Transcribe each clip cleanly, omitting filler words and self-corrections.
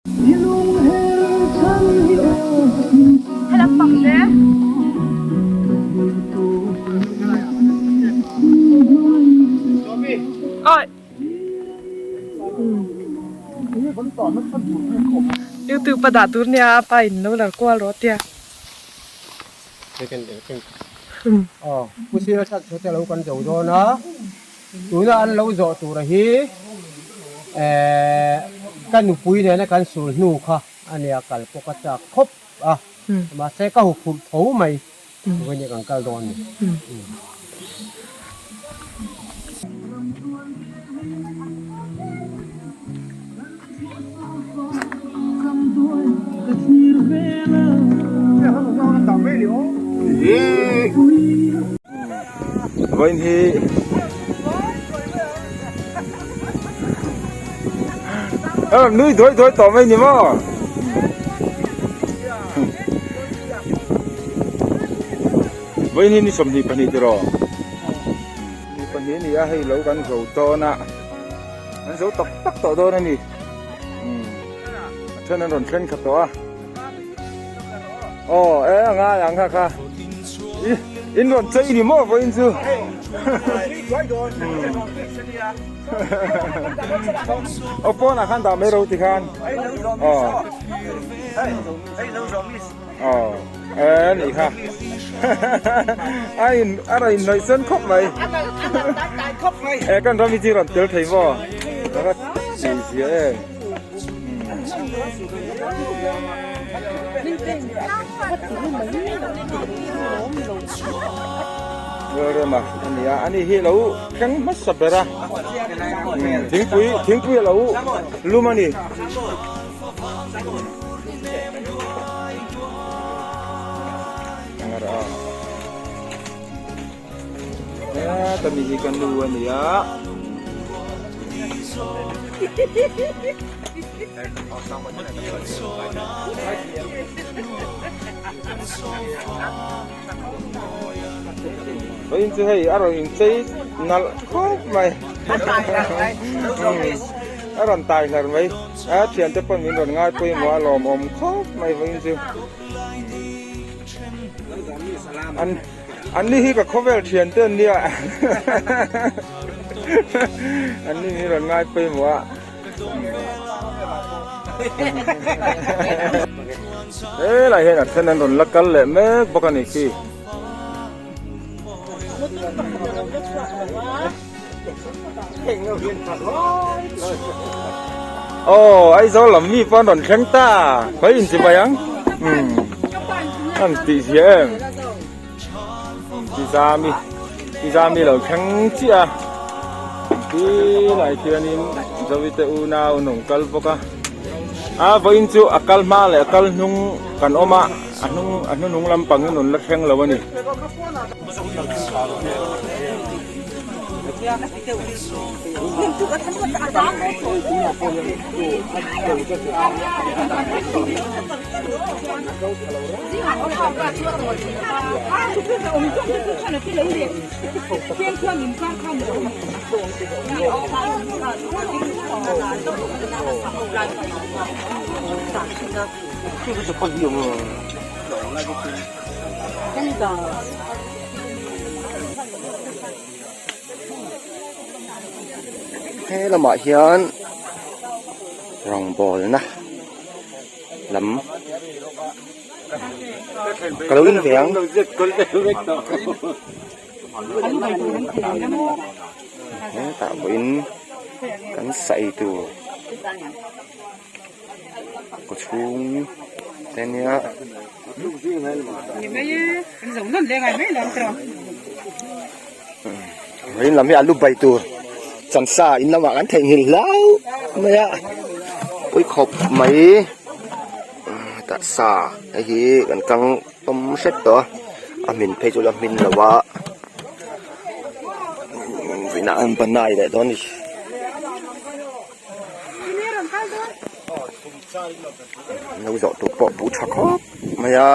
YouTube a dah tur nia a pa in lo lar kual rawh tia. Aw Pu Sira chhan chu te lo kan zo dawn a, tuna an lo zawh tura hi eh ka nupui nena kan sul hnu kha a nia kal pawh ka chak khawp a, mahse ka huphurh tho mai vawiin kan kal dawn a ni. Vawiin hi nui duai duai tawh mai ni maw? Vawiin hi ni 22 tiraw? Ni pahnih a ni a hei lo kan zo dawn a. An zo tak tak tawh dawn a ni. A then an rawn thleng kha tawh a. Aw e a ngai ang kha kha. I in rawn chei ni maw vawiin chu. Aw pawnah khan dah mai ro ti khan. Aw. Aw e nih kha a in a rawn inhnawih sen khawp mai e kan ram hi chi rawn tel thei maw ka ti zia e Lalrema a ni a ani hi lo thleng hmasa ber a thingpui thingpui a lo lum a ni. Tami hi ka nu a ni a. Vawiin chu hei a rawn inchei nalh khawp mai. A rawn tai hlar mai. A thiante pawn min rawn ngai pawimawh a lawmawm khawp mai vawiin chu. An an ni hi ka khawvel thiante an nia. An ni min rawn ngai pawimawh a. Helai hian a then an rawn la kal leh mek bawk a ni khi. Aw Aizawl lam mi pawh an rawn thleng ta khawi in chibai ang umm an tih zia em Tizami Tizami lo thleng chiah a ti lai khianin Zawite unau an rawn kal bawk a a vawiin chu a kal hma leh a kal hnung kan awm a a hnung a hnuhnung lampang in rawn la thleng lo a ni. He lamah hian rawngbawlna lam ka lo in ve ang. Hetah pawhin kan saei tur kaw chhung te nia. Vawiin lam hi alu bai tur chansa in lamah kan theihnghilh hlau mai a pawi khawp mai tah sa hei hi kan kang tawm hrep tawh a a hmin phei chu la hmin lo a vawiinah an banai leh dawn a ni. Lo zawh tur pawh buh tha khawp mai a.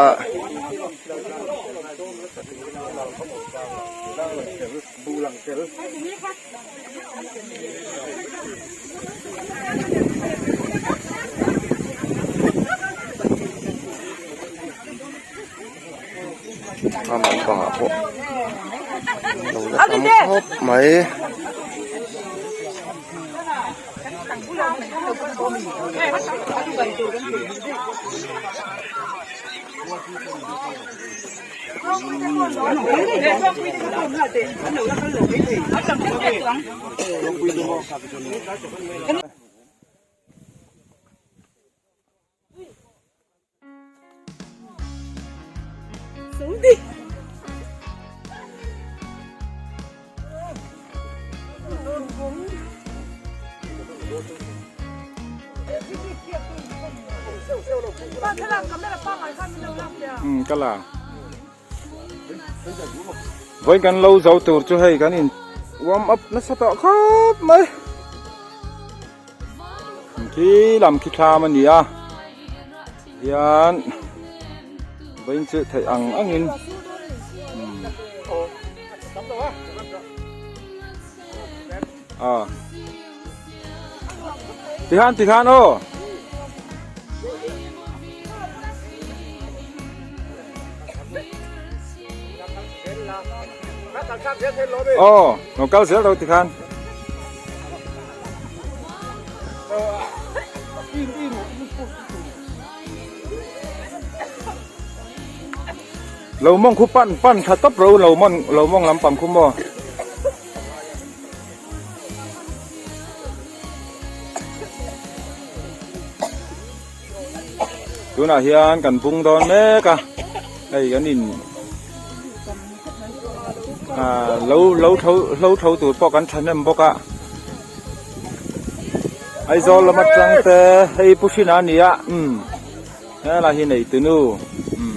Thlam lampangah pawh an lo la tam khawp mai. Um ka la vawiin kan lo zo tur chu hei kan in warm up nasa tawh khawp mai khi lam khi thlam a ni a hian vawiin chu theih ang angin umm a tikhan tikhan aw. Aw lo kal zel lo tikhan. Lo mawng khu pan pan tha tawp ro lo mawng lo mawng lampang khu maw. Tunah hian kan bung dawn mek a hei kan in ah lo lo tho hlo tho tur pawh kan thahnem bawk a Aizawl lam atang te hei Pu Hrin a ni a umm helai hi nei tunu umm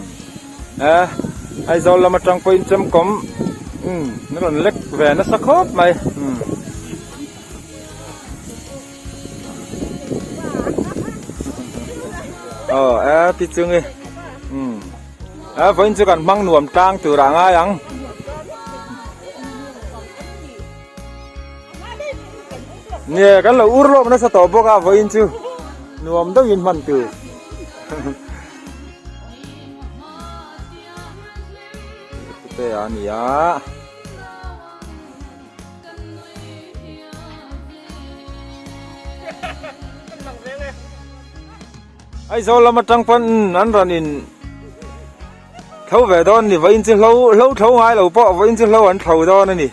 e Aizawl lam atang pawhin chemkawm umm an rawn lek ve nasa khawp mai umm. Aw e ti chung i umm e vawiin chu kan hmang nuam tlang tur ah ngai ang. Nge kan lo ur lawk nasa tawh bawk a vawiin chu nuam deuhin hman tur. Te a ni a. Aizawl lam atang pawn an rawn in tho ve dawn a ni vawiin chu hlo hlo tho ngai lo pawh vawiin chu hlo an tho dawn a ni.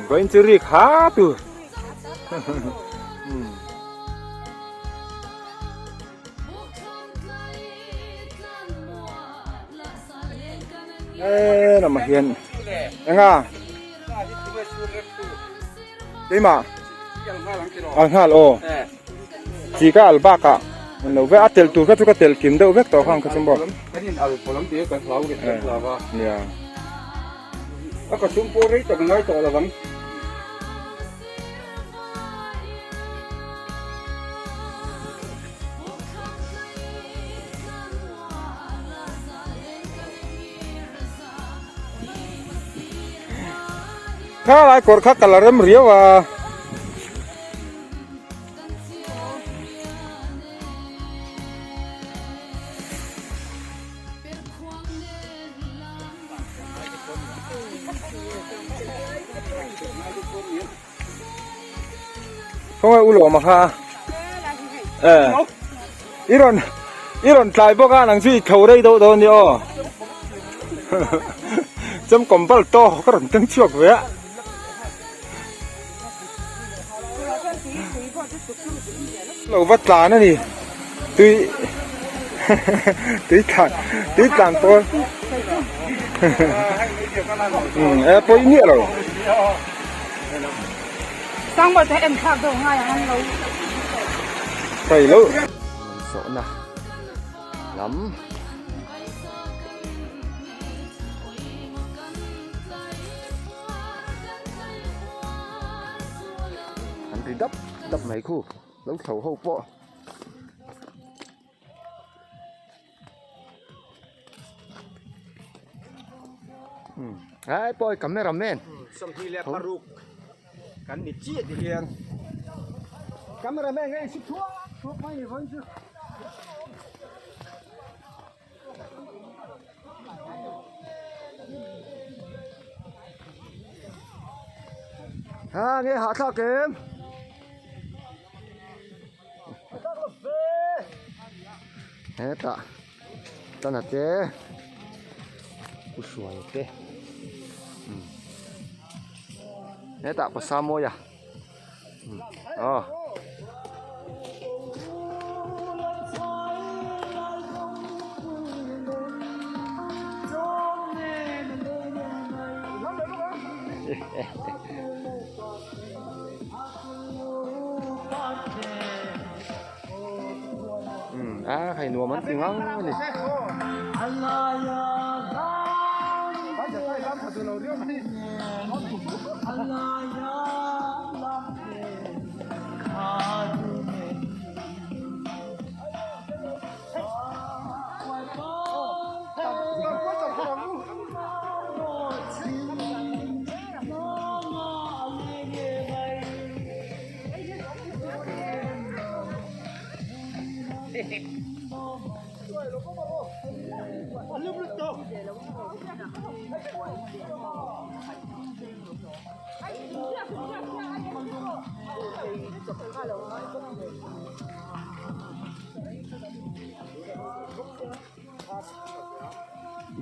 Vawiin chu rik ha tur. He lamah hian enga keimah al nghal aw chi ka al bakah an lo ve a tel tur kha chu ka tel kim deuh vek tawh kha ang kha chu maw nia. A ka chhung pawh rei tak a ngai tawh lo ang. Kha lai kawr kha ka la rem riau a. Khawngaih u lawm a kha e i rawn i rawn tlai bawk a nang chu i tho rei deuh dawn ni aw chemkawm bal tawk ka rawn keng chhuak ve a. Lo va tlan a ni tui tui tlan tui tlan pawl um e pawi miah lo. Thei lo. Sawhna lam. An ri dap dap mai khu lo thlo ho pawh. Ai pawh camera man. Kan ni chiah ti hian camera man nge si thuak thuak mai ni vawn chu. Ha nge hahthlak em? Hetah tana te u hruai te umm hetah pawsa mawi a umm aw. A hei nuam an ti ngang a ni.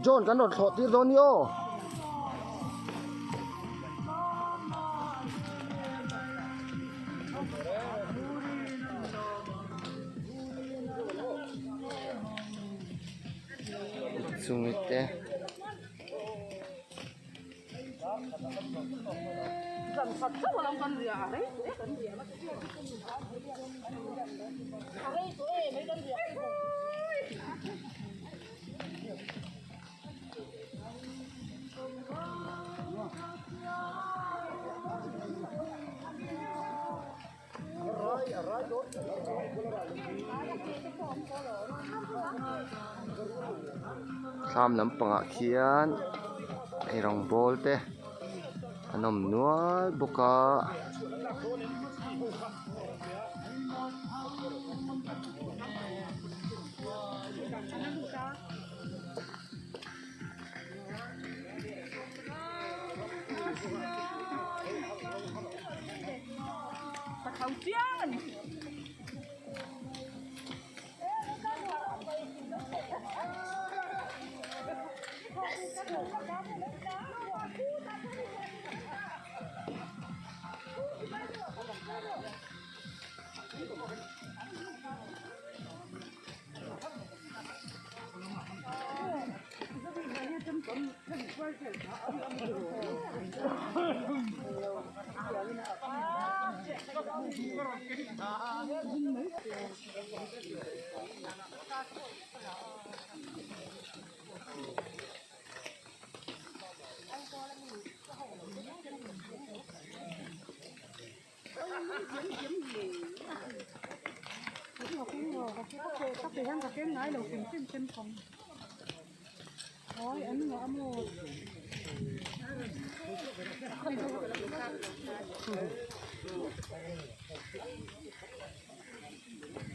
John kan rawn thlawh tir dawn ni aw. Chungi te. Thlam lampangah khian eirawng bawl te an awm nual bawk a.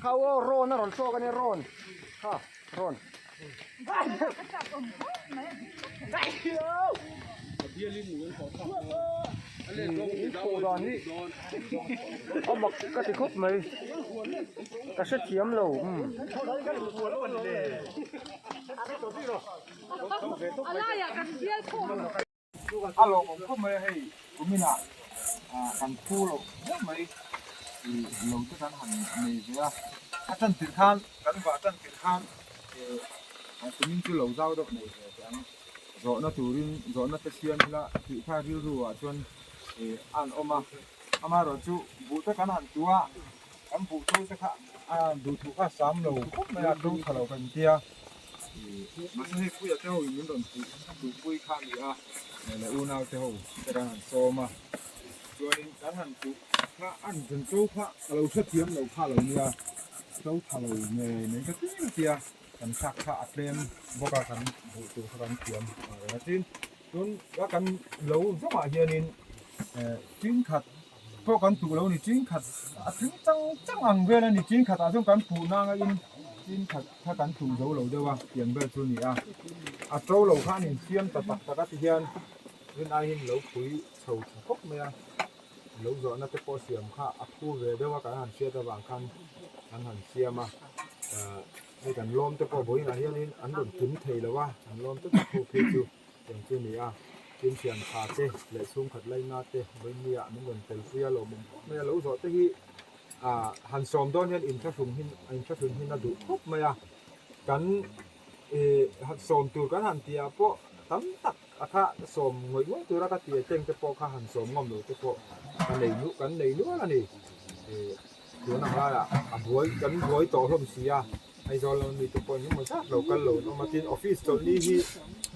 Kha aw rawn a rawn thlawk a nia rawn kha rawn. A mak ka ti khawp mai ka hrethiam lo umm. A lawmawm khawp mai a hei kuminah kan phu loh hle mai lo te kan han nei ve a, a tan tirh khan kan vah tan tirh khan kumin chu lo zau deuh nei ve teh ang zawhna turin zawhna te siam ila tih kha rilru ah chuan a an awm a, amaherawhchu buh te kan han tu a kan buh to te kha a duhthu kha a sam lo khawp mai a to tha lo kan tia. Mahse hei puia te ho in min rawn duhpui kha a ni a, leh unau te ho te kan han sawm a, chuanin kan han duh kha an zun to kha ka lo hrethiam lo kha lo nia, to tha lo ngei mai ka ti ka tia, kan thlak kha a tlem bawk a kan duh tur kha kan thiam ang reng a, tin tun a kan lo zawngah hianin tin khat. pawh kan tuh lo ni tin khat a tling chang chang ang vel a ni tin khatah chuan kan puh nanga in tin khat kha kan tuh zo lo deuh a tiang vel chu a ni a a to lo kha an insiam ta tak tak a ti hian rin aiin lo phui chho tha khawp mai a lo zawhna te pawh siam kha a phu ve deuh a kan han hriat avang khan an han siam a ahh hei kan lawm te pawh vawiinah hianin an rawn kim thei lo a an lawm te tak ho phei chu tiang chu a ni a tin thian tha te leh chhungkhat laina te vawinia min rawn tel pui a lawmawm khawp mai a lo zawh te hi ahh han sawm dawn hian inthlahrung hi inthlahrun hi a duh khawp mai a kan ih han sawm tur kan han tih ah pawh tam tak a kha sawm ngawih ngawih tura ka tih teng te pawh kha han sawm ngawm lo te pawh ka nei nual kan nei nual a ni ih tun ang laiah a buai kan buai tawh hlawm si a Aizawl lam mi te pawh engemaw zat lo kal lo an awm a tin office chawlh ni hi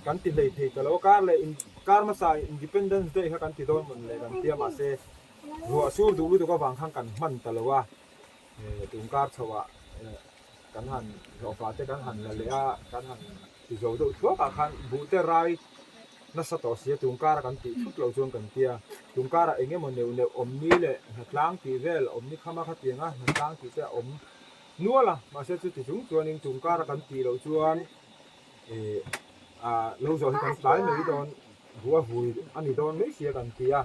kan ti hlei thei ta lo a kar leh in kar hmasa Independence Day kha kan ti dawn mawn le kan tia mahse ruah sur duh lutuk avang khan kan hman ta lo a eh tun kar chhoh ah eh kan han hlawhfa te kan han la leh a kan han ti zo deuh thuak ah khan buh te rai nasa tawh sia tun kara kan tih thut loh chuan kan tia tun karah eng emaw neuh neuh awm ni leh hnatlang tih vel awm ni khama khatiang a hnatlang tih te a awm nual a mahse chuti chung chuanin tun kara kan tih loh chuan ih ah lo zawh hi kan tlai mai dawn buh a vui a ni dawn mai sia kan ti a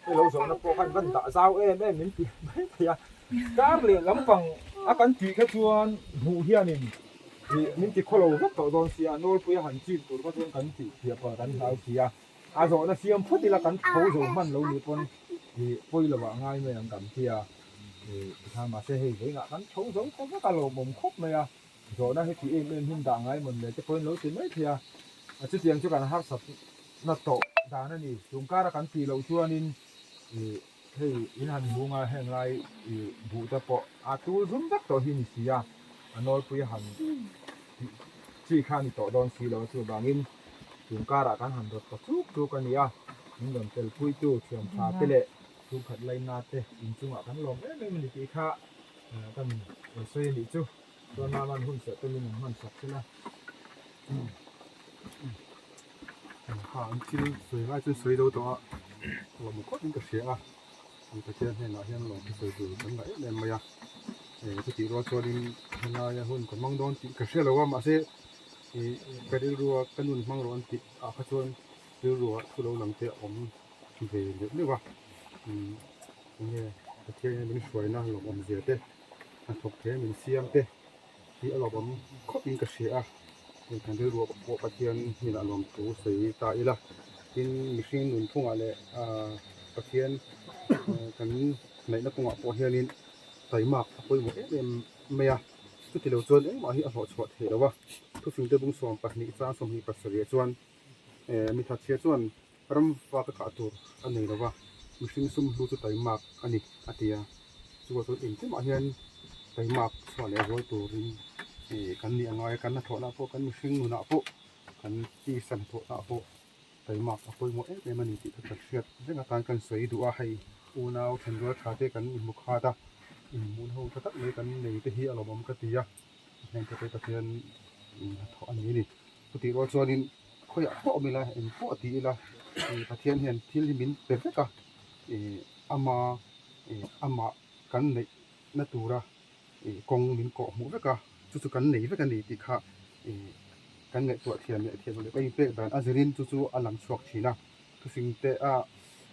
hei lo zawhna pawh khan van dah zau em em min ti mai thei a kar leh lampang a kan tih kha chuan hmuh hianin ih min ti khawlo vek tawh dawn sia nawlpui a han chik tur kha chuan kan tih thiah pawh kan hlau si a a zawhna siam phut ila kan tho zo hman lo nih pawn ih pawi lovah ngai mai ang kan ti a ih tikhan mahse hei vawiinah kan tho zo ta vek a lawmawm khawp mai a. Zawhna hi ti em em hin dah ngai mawn le te pawhin lo ti mai thei a, a chutiang chu kan harsat na tawh dan a ni. Tum kara kan tih loh chuanin ih hei in han hmu nga heng lai ih buh te pawh a tul zum vek tawh hi ni si a, a nawlpui a han tih chi kha a ni tawh dawn si lo a chuvangin tum karah kan han rawt ta chuk chuk a ni a, min rawn telpuitu thiam tha te leh chhungkhat laina te inchungah kan lawm em em a ni tih kha kan sawi a nih chu. Chuan Mama'n hun serh te min an hman sak thil a. Kha an thil sawi ngai chu sawi zo tawh a, lawm khawp in ka hria a, mi Pathian hnenah hian lawm hi sawi tur kan ngah em em mai a, eh chutih rual chuanin helaia hun ka hmang dawn tih ka hre lo a, mahse ih ka rilrua ka nun hmang rawh an tih ah kha chuan rilrua thu lo lang te a awm ve neuh neuh a, umm enge Pathian hian min hruaina lawmawm zia te. Hnathawk the min siam te hi a lawmawm khawp in ka hria a, hei kan rilru pawh Pathian hnenah lawmthu sawi ta ila, tin mihring nun phungah leh ahh Pathian kan hnaihna kawngah pawh hianin taimak a pawimawh em em mai a, chuti lo chuan engmah hi a hlawhchhuah theih loh a, thufingte bung 12 chang 27 chuan eh mi thatchhia chuan Ram fa ka kah tur a nei lova, mihring sum hlu chu taimak a ni a ti a. Chuvang chuan engkimah hian taimak chhuah leh rual turin ih kan nih a ngai a, kan hnathawhna pawh kan mihring nunah pawh kan tisa hnathawhna pawh taimak a pawimawh em em a ni tih kha kan hriat reng atan kan sawi duh a, hei unau thenrual tha te kan inhmu khat a, inhmuhna ho tha tak mai kan nei te hi a lawmawm ka ti a, heng te pawh Pathian hnathawh a ni a ni. Chutih rual chuanin khawiah pawh awm ila eng pawh ti ila ih Pathian hian thil hi min pe vek a ih ama ih amah kan neih na tura ih kawng min kawh hmuh vek a chu chu kan nei vek a ni tih kha ih kan ngaihtuah thiam leh thiam loh leh kan inpek dan a zirin chu chu a lang chhuak thin a thufing te a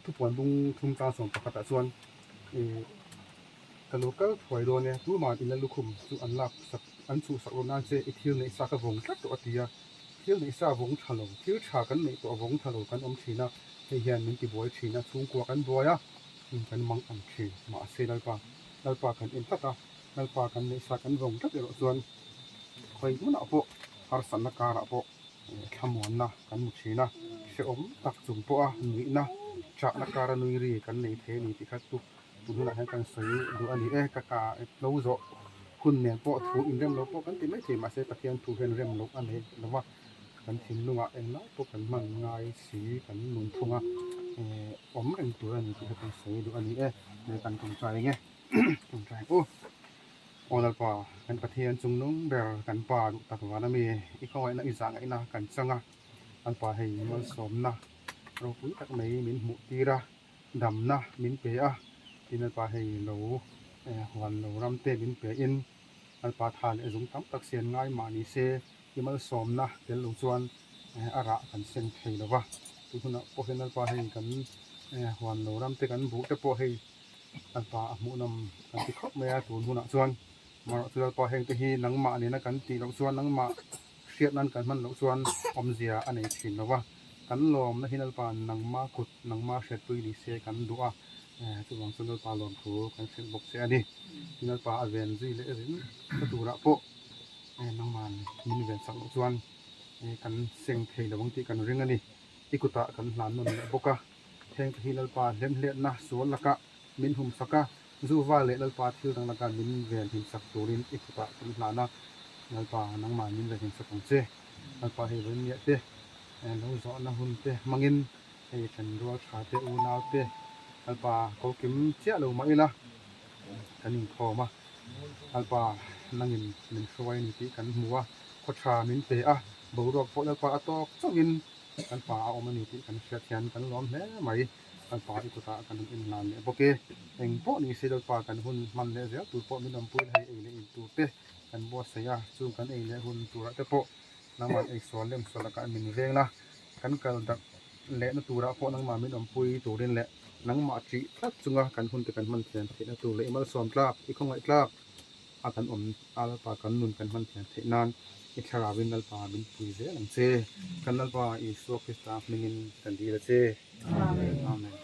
thupuan bung thum tlang 11 ah chuan ih Ka lo kal thuai dawn e, tuma'n i la lukhum chu an lak sak, an chhuh sak lo nan che i thil neih sa ka vawng tlat tawh a ti a, thil neih sa vawng tha lo, thil tha kan neih tawh vawng tha lo kan awm thin a, hei hian min ti buai thin a, chhungkua kan buai a, kan mang ang thin, mahse Lalpa, Lalpa kan en tlat a, Lalpa kan neih sa kan vawng tlat erawh chuan khawi hmunah pawh harsatna karah pawh thlamuanna kan hmu thin a, hrehawm tak chung pawha nuihna, chahna kara nui ri kan nei thei a ni tih kha chu Tun hunah hian kan sawi duh a ni e, ka ka lo zawh hun nen pawh thu inrem lo pawh kan ti mai thei mahse Pathian thu hian rem loh a nei lo va, kan thinlungah englai pawh kan hman ngai si kan nun thung a, eh awm reng tur a ni tih kha kan sawi duh a ni e, hei kan tawngtai eng e tawngtai u. Aw Lalpa, kan Pathian chung nung ber kan Pa duh tak van ami i khawngaihna i zah ngaihna kan chang a, Lalpa hei malsawmna ropui tak mai min hmuh tir a. Damna min pe a, Tin Lalpa hei lo huan lo ram te min pe in Lalpa tha leh zung tam tak sian ngai mah ni se i malsawmna tel lo chuan a rah kan seng thei lo va. Tun hunah pawh hian Lalpa hei kan huan lo ram te kan buh te pawh hei Lalpa a hmuhnawm kan ti khawp mai a tun hunah chuan amaherawhchu chu Lalpa heng te hi nangmah nena kan tih loh chuan nangmah hriat nan kan hman loh chuan awmzia a nei thin lo va. Kan lawmna hi Lalpa nangma kut nangma hriatpui ni se kan duh a, chuvang chuan Lalpa lawmthu kan hrilh bawk che a ni. Tin Lalpa a ven zui leh ring na turah pawh nangman min ven sak loh chuan kan seng thei lo ang tih kan ring a ni. I kutah kan hlan nawn leh bawk a, heng te hi Lalpa hlemhletna sual lakah min hum sak a, Zuva leh Lalpa thil dang laka min ven him sak turin i kutah kan hlan a, Lalpa nangman min ven him sak ang che. Lalpa hei vawi miah te, lo zawhna hun te hmangin hei thenrual tha te, unau te, Lalpa ko kim chiah lo mah ila kan inkhawm a, Lalpa nangin min hruai a ni tih kan hmu a, khaw tha min pe a, boruak pawh Lalpa a tawk chauhin Lalpa a awm a ni tih kan hriat hian kan lawm hle mai. Lalpa i kutah kan han inhlan leh bawk e. Eng pawh ni se Lalpa kan hun hman leh zel tur pawh min awmpui hei ei leh in tur te kan buatsaih a, chung kan ei leh hun turah te pawh nangmah ei sual lem sual lakah min veng a, kan kal darh lehna turah pawh nangmah min awmpui turin leh nangmah ṭih tlat chunga kan hun te kan hman thiam theihna tur leh i malsawm tlak, i khawngaih tlak a kan awm a Lalpa kan nun kan hman thiam theih nan i thlarauin Lalpa min pui zel ang che. Kan Lalpa Isua Krista hmingin kan dil a che. Amen. Amen.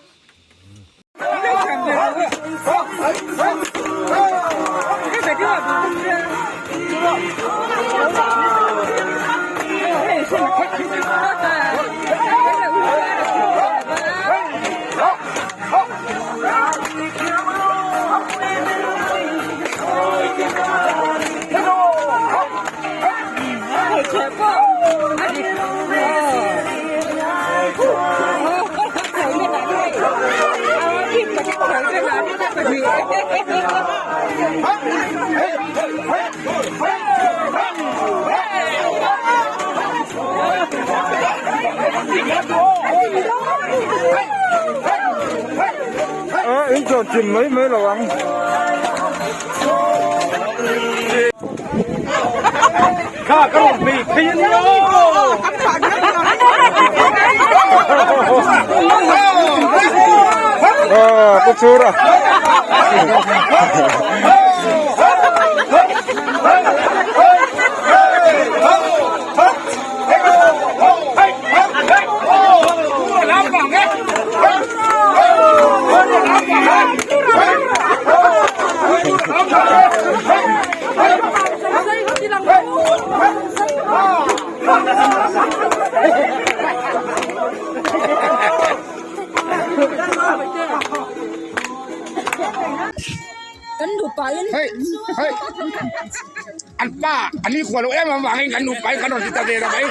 In chuan chim mai mai lo ang. Kha ka rawn bei thei a nia aw. Pu Chura. Hei hei an pa an inkhua loh em avangin kan nupa in kan rawn ti ta ve ta mai.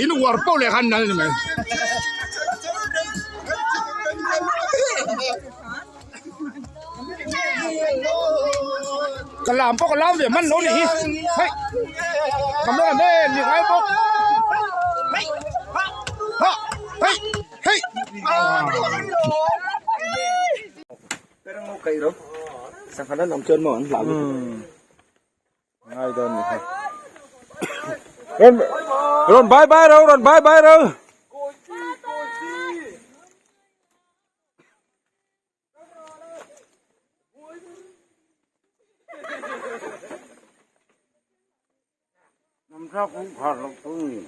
In uar pawh leh khan nal ni mai. Ka lam pawh ka lam ve hman lo ni hi hei camera man ni ngai bawk hei ha hei hei Ngai dawn ni kha. Rawn rawn bye bye ro rawn bye bye ro.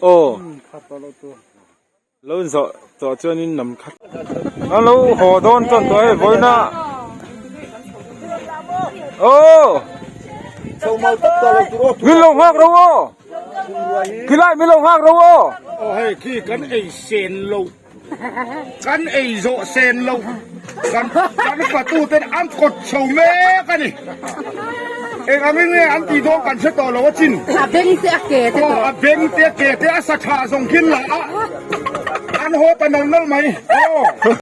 Aw lo in zawh tawh chuanin nam khat a lo haw dawn chuan tawh hei vawiina. Aw. Min lo nghak ro aw. Khilai min lo nghak ro aw. Aw hei khi kan ei sen lo. Kan ei zawh sen lo. Kan kan fatu ten an kawt chho mek a ni. Eng angin nge an tih dawn kan hre tawh lo a chin. A beng te a ke te Aw a beng te a ke te a sa tha zawng khin lah a an haw ta nal nal mai. Aw.